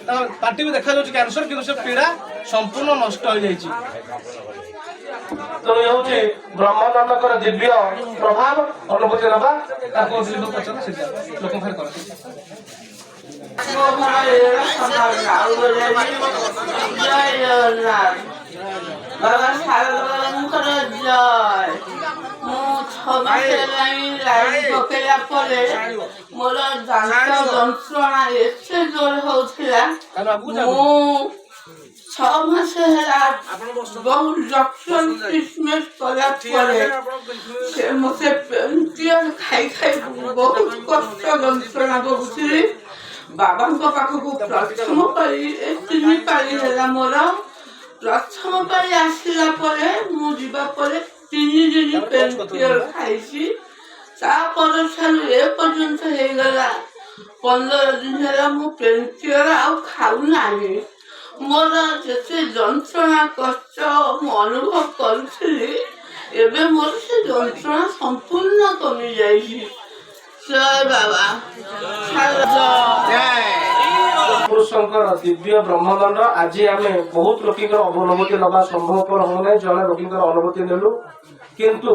ତାଙ୍କ ପାଟି ବି ଦେଖାଯାଉଛି କ୍ୟାନ୍ସର, କିନ୍ତୁ ସେ ପୀଡ଼ା ସମ୍ପୂର୍ଣ୍ଣ ନଷ୍ଟ ହେଇଯାଇଛି। ତେଣୁ ଇଏ ହଉଛି ବ୍ରହ୍ମଦଣ୍ଡଙ୍କର ଦିବ୍ୟ ପ୍ରଭାବ। ଅନୁଭୂତି ନେବା ତାକୁ ପଚାର, ସେ ଲୋକଙ୍କ ଖାଲି କରନ୍ତି। ମୋ ଘର ଜୟ ଜଗନ୍ନାଥ, ବାବା ଶାରଳାଙ୍କର ଜୟ। ମୁଁ 6 ମାସ ହେଲାଣି ଲାଇନ୍ ପକେଇଲା ପରେ ମୋର ଦାନ୍ତ ଯନ୍ତ୍ରଣା ଏତେ ଜୋର ହଉଥିଲା। ମୁଁ 6 ମାସ ହେଲା ବହୁତ ଡକ୍ଟର ଟ୍ରିଟମେଣ୍ଟ କଲା ପରେ ସେ ମୋତେ ପେନକିଲର ଖାଇ ଖାଇ ବହୁତ କଷ୍ଟ ଯନ୍ତ୍ରଣା ଭୋଗୁଥିଲି। ବାବାଙ୍କ ପାଖକୁ ପ୍ରଥମ ପାଳି, ଏ ତିନି ପାଳି ହେଲା ମୋର। ପ୍ରଥମ ପାଳି ଆସିଲା ପରେ ମୁଁ ଯିବା ପରେ 3 ଦିନ ପେନକିଲର ଖାଇଛି। ତା ପରଠାରୁ ଏ ପର୍ଯ୍ୟନ୍ତ ହେଇଗଲା 15 ଦିନ ହେଲା, ମୁଁ ପେନକିଲର ଆଉ ଖାଉନାହିଁ। ମୋର ଯେତେ ଯନ୍ତ୍ରଣା କଷ୍ଟ ମୁଁ ଅନୁଭବ କରୁଥିଲି, ଏବେ ମୋର ସେ ଯନ୍ତ୍ରଣା ସମ୍ପୂର୍ଣ୍ଣ କମି ଯାଇଛି। ଜୟ ବାବା। ପୁରୁଷଙ୍କର ଦିବ୍ୟ ବ୍ରହ୍ମଦଣ୍ଡ। ଆଜି ଆମେ ବହୁତ ରୋଗୀଙ୍କର ଅନୁଭୂତି ନେବା ସମ୍ଭବପର ହଉନାହିଁ। ଜଣେ ରୋଗୀଙ୍କର ଅନୁଭୂତି ନେଲୁ। କିନ୍ତୁ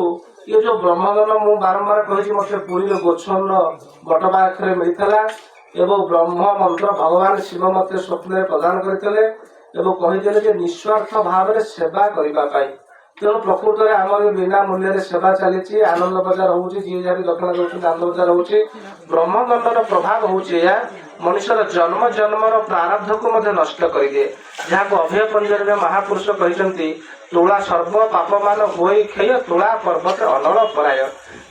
ଇଏ ଯୋଉ ବ୍ରହ୍ମଦଣ୍ଡ, ମୁଁ ବାରମ୍ବାର କହିଛି, ମତେ ପୁରୀର ଗୋଛନ୍ଦ ବଟ ପାଖରେ ମିଳିଥିଲା ଏବଂ ବ୍ରହ୍ମ ମନ୍ତ୍ର ଭଗବାନ ଶିବ ମତେ ସ୍ୱପ୍ନରେ ପ୍ରଦାନ କରିଥିଲେ ଏବଂ କହିଥିଲେ ଯେ ନିସ୍ୱାର୍ଥ ଭାବରେ ସେବା କରିବା ପାଇଁ। ତେଣୁ ପ୍ରକୃତରେ ଆମର ବିନା ମୂଲ୍ୟରେ ସେବା ଚାଲିଛି। ଆନନ୍ଦ ବଜାର ହଉଛି, ଯିଏ ଯାହା ବି ଦକ୍ଷିଣା ଦଉଛନ୍ତି, ଆନନ୍ଦ ବଜାର ହଉଛି। ବ୍ରହ୍ମଦଣ୍ଡର ପ୍ରଭାବ ହଉଛି ଏହା, ମଣିଷର ଜନ୍ମ ଜନ୍ମର ପ୍ରାରବ୍ଧକୁ ମଧ୍ୟ ନଷ୍ଟ କରିଦିଏ, ଯାହାକୁ ଅଭୟ ପଞ୍ଜରରେ ମହାପୁରୁଷ କହିଛନ୍ତି, ତୁଳା ସର୍ବ ପାପମାନ ହୋଇ କ୍ଷୟ, ତୁଳା ପର୍ବତ ଅନଳ ପରାୟ।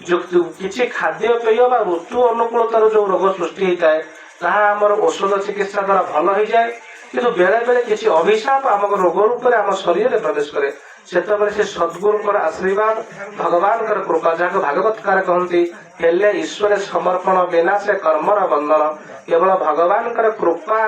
ଯୋଉ କିଛି ଖାଦ୍ୟ ପେୟ ବା ଋତୁ ଅନୁକୂଳତାରୁ ଯୋଉ ରୋଗ ସୃଷ୍ଟି ହେଇଥାଏ, ତାହା ଆମର ଔଷଧ ଚିକିତ୍ସା ଦ୍ୱାରା ଭଲ ହେଇଯାଏ। କିନ୍ତୁ ବେଳେ ବେଳେ କିଛି ଅଭିଶାପ ଆମ ରୋଗ ରୂପରେ ଆମ ଶରୀରରେ ପ୍ରବେଶ କରେ। ସେତେବେଳେ ସେ ସଦ୍ଗୁରୁଙ୍କର ଆଶୀର୍ବାଦ, ଭଗବାନଙ୍କର କୃପା, ଯାହାକୁ ଭାଗବତକାର କହନ୍ତି, ହେଲେ ଈଶ୍ୱର ସମର୍ପଣ ବିନା ସେ କର୍ମର ବନ୍ଧନ। କେବଳ ଭଗବାନଙ୍କର କୃପା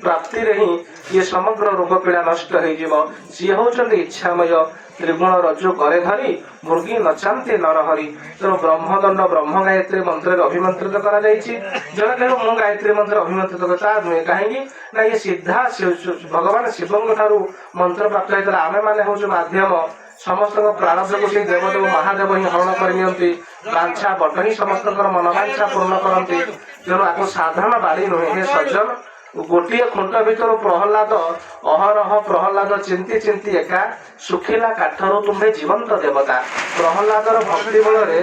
ପ୍ରାପ୍ତିରେ ହିଁ ଇଏ ସମଗ୍ର ରୋଗ ପୀଡ଼ା ନଷ୍ଟ ହେଇଯିବ। ସିଏ ହଉଛନ୍ତି ଇଚ୍ଛାମୟ। ତ୍ରିଗୁଣ ରଜୁ କରେ ଧରି, ମୃଗୀ ନଚାନ୍ତି ନରହରି। ତେଣୁ ବ୍ରହ୍ମଦଣ୍ଡ ବ୍ରହ୍ମ ଗାୟତ୍ରୀ ମନ୍ତ୍ରରେ ଅଭିମନ୍ତ୍ରିତ କରାଯାଇଛି। ଜଣେ କହିବ, ମୁଁ ଗାୟତ୍ରୀ ମନ୍ତ୍ର ଅଭିମନ୍ତ୍ରିତ କରେ, ତା ନୁହେଁ। କାହିଁକି ନା ଇଏ ସିଧା ଭଗବାନ ଶିବଙ୍କ ଠାରୁ ମନ୍ତ୍ର ପ୍ରାପ୍ତ ହେଇଥିଲା। ଆମେ ମାନେ ହଉଛୁ ମାଧ୍ୟମ। ସମସ୍ତଙ୍କ ପ୍ରାରବ୍ଧକୁ ସେଇ ଦେବଦେବ ମହାଦେବ ହିଁ ହରଣ କରିନିଅନ୍ତି। ବାଞ୍ଛା ବଟ ହିଁ ସମସ୍ତଙ୍କର ମନବାଞ୍ଛା ପୂର୍ଣ୍ଣ କରନ୍ତି। ତେଣୁ ଆକୁ ସାଧାରଣ ବାଣୀ ନୁହେଁ ହେ ସଜ୍ଜନ। ଗୋଟିଏ ଖୁଣ୍ଟ ଭିତରୁ ପ୍ରହ୍ଲାଦ, ଅହରହ ପ୍ରହ୍ଲାଦ ଚିନ୍ତି ଚିନ୍ତି ଏକା, ଶୁଖିଲା କାଠରୁ ତୁମ୍ଭେ ଜୀବନ୍ତ ଦେବତା। ପ୍ରହ୍ଲାଦର ଭକ୍ତି ବଳରେ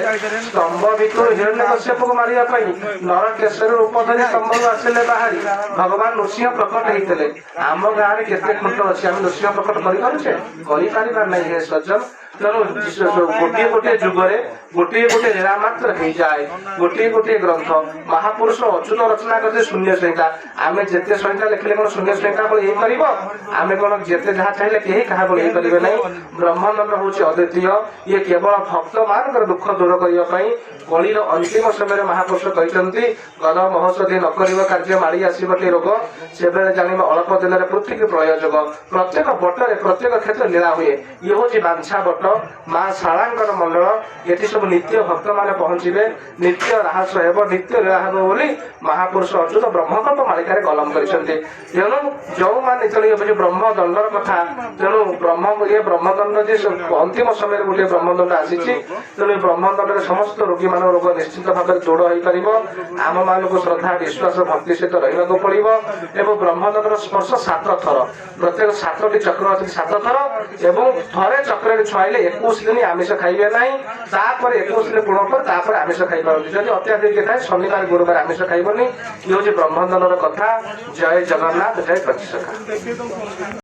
ସ୍ତମ୍ଭ ଭିତରୁ ହିରଣ୍ୟକଶ୍ୟପକୁ ମାରିବା ପାଇଁ ନରକେଶରୀ ରୂପ ଧରି ସ୍ତମ୍ଭରୁ ଆସିଲେ ବାହାରି ଭଗବାନ ନୃସିଂହ ପ୍ରକଟ ହେଇଥିଲେ। ଆମ ଗାଁରେ କେତେ ଖୁଣ୍ଟ ଅଛି, ଆମେ ନୃସିଂହ ପ୍ରକଟ କରିପାରୁଛେ? କରିପାରିବା ନାହିଁ ହେ ସଜ୍ଜନ। ତେଣୁ ଯୋଉ ଗୋଟିଏ ଗୋଟିଏ ଯୁଗରେ ଗୋଟିଏ ଗୋଟିଏ ଲୀଳା ମାତ୍ର ହେଇଯାଏ, ଗୋଟିଏ ଗୋଟିଏ ଗ୍ରନ୍ଥ ମହାପୁରୁଷ ଅଚ୍ୟୁତ ରଚନା କରିଥିଲେ ଶୂନ୍ୟ ସଂହିତା। ଆମେ ଯେତେ ସଂହିତା ଲେଖିଲେ କଣ ଶୂନ୍ୟ ସଂହିତା ଭଳି ହେଇପାରିବ? ଆମେ କଣ ଯେତେ ଯାହା ଚାହିଁଲେ କେହି କାହା ଭଳି ହେଇପାରିବେ ନାହିଁ। ବ୍ରହ୍ମଦଣ୍ଡ ହଉଛି ଅଦ୍ୱିତୀୟ। ଇଏ କେବଳ ଭକ୍ତ ମାନଙ୍କର ଦୁଃଖ ଦୂର କରିବା ପାଇଁ କଳିର ଅନ୍ତିମ ସମୟରେ ମହାପୁରୁଷ କହିଛନ୍ତି, ଗଦ ମହୋଷଧି ନ କରିବ କାର୍ଯ୍ୟ, ମାଡ଼ି ଆସିବଟି ରୋଗ, ସେବେଳେ ଜାଣିବ ଅଳ୍ପ ଦିନରେ ପୃଥିବୀ ପ୍ରଳୟ ଯୋଗ। ପ୍ରତ୍ୟେକ ବଟରେ, ପ୍ରତ୍ୟେକ କ୍ଷେତ୍ର ଲୀଳା ହୁଏ। ଇଏ ହଉଛି ବାଞ୍ଛା ବଟ, ମା ଶାରଳାଙ୍କର ମଣ୍ଡଳ। ଏଠି ସବୁ ନିତ୍ୟ ଭକ୍ତମାନେ ପହଞ୍ଚିବେ, ନିତ୍ୟ ରାହସ ହେବ, ନିତ୍ୟ ଲୀଳା ହେବ ବୋଲି ମହାପୁରୁଷ ଅଚ୍ୟୁତ ବ୍ରହ୍ମକଳ୍ପ ମାଳିକାରେ କଲମ କରିଛନ୍ତି। ତେଣୁ ଯୋଉମାନେ, ତେଣୁ ଇଏ ହଉଛି ବ୍ରହ୍ମଦଣ୍ଡର କଥା। ତେଣୁ ବ୍ରହ୍ମ ଇଏ ବ୍ରହ୍ମଦଣ୍ଡ ଯେ ଅନ୍ତିମ ସମୟରେ ଗୋଟିଏ ବ୍ରହ୍ମଦଣ୍ଡ ଆସିଛି। ତେଣୁ ଏ ବ୍ରହ୍ମଦଣ୍ଡରେ ସମସ୍ତ ରୋଗୀମାନଙ୍କ ରୋଗ ନିଶ୍ଚିତ ଭାବରେ ଦୃଢ ହେଇପାରିବ। ଆମ ମାନଙ୍କୁ ଶ୍ରଦ୍ଧା, ବିଶ୍ୱାସ, ଭକ୍ତି ସହିତ ରହିବାକୁ ପଡିବ। ଏବଂ ବ୍ରହ୍ମଦଣ୍ଡର ସ୍ପର୍ଶ 7 ଥର, ପ୍ରତ୍ୟେକ ସାତଟି ଚକ୍ର ଅଛି, 7 ଥର। ଏବଂ ଥରେ ଚକ୍ରରେ ଛୁଆଇଲେ 21 ଦିନ ଆମିଷ ଖାଇବେ ନାହିଁ। ତାପରେ 21 ଦିନ ପୂର୍ଣ୍ଣ ପରେ ତାପରେ ଆମିଷ ଖାଇପାରନ୍ତି। ଯଦି ଅତ୍ୟାଧିକ ଥାଏ, ଶନିବାର ଗୁରୁବାର ଆମିଷ ଖାଇବନି। ଇଏ ହଉଛି ବ୍ରହ୍ମଦଣ୍ଡର କଥା। ଜୟ ଜଗନ୍ନାଥ, ଜୟ ପଞ୍ଚସଖା।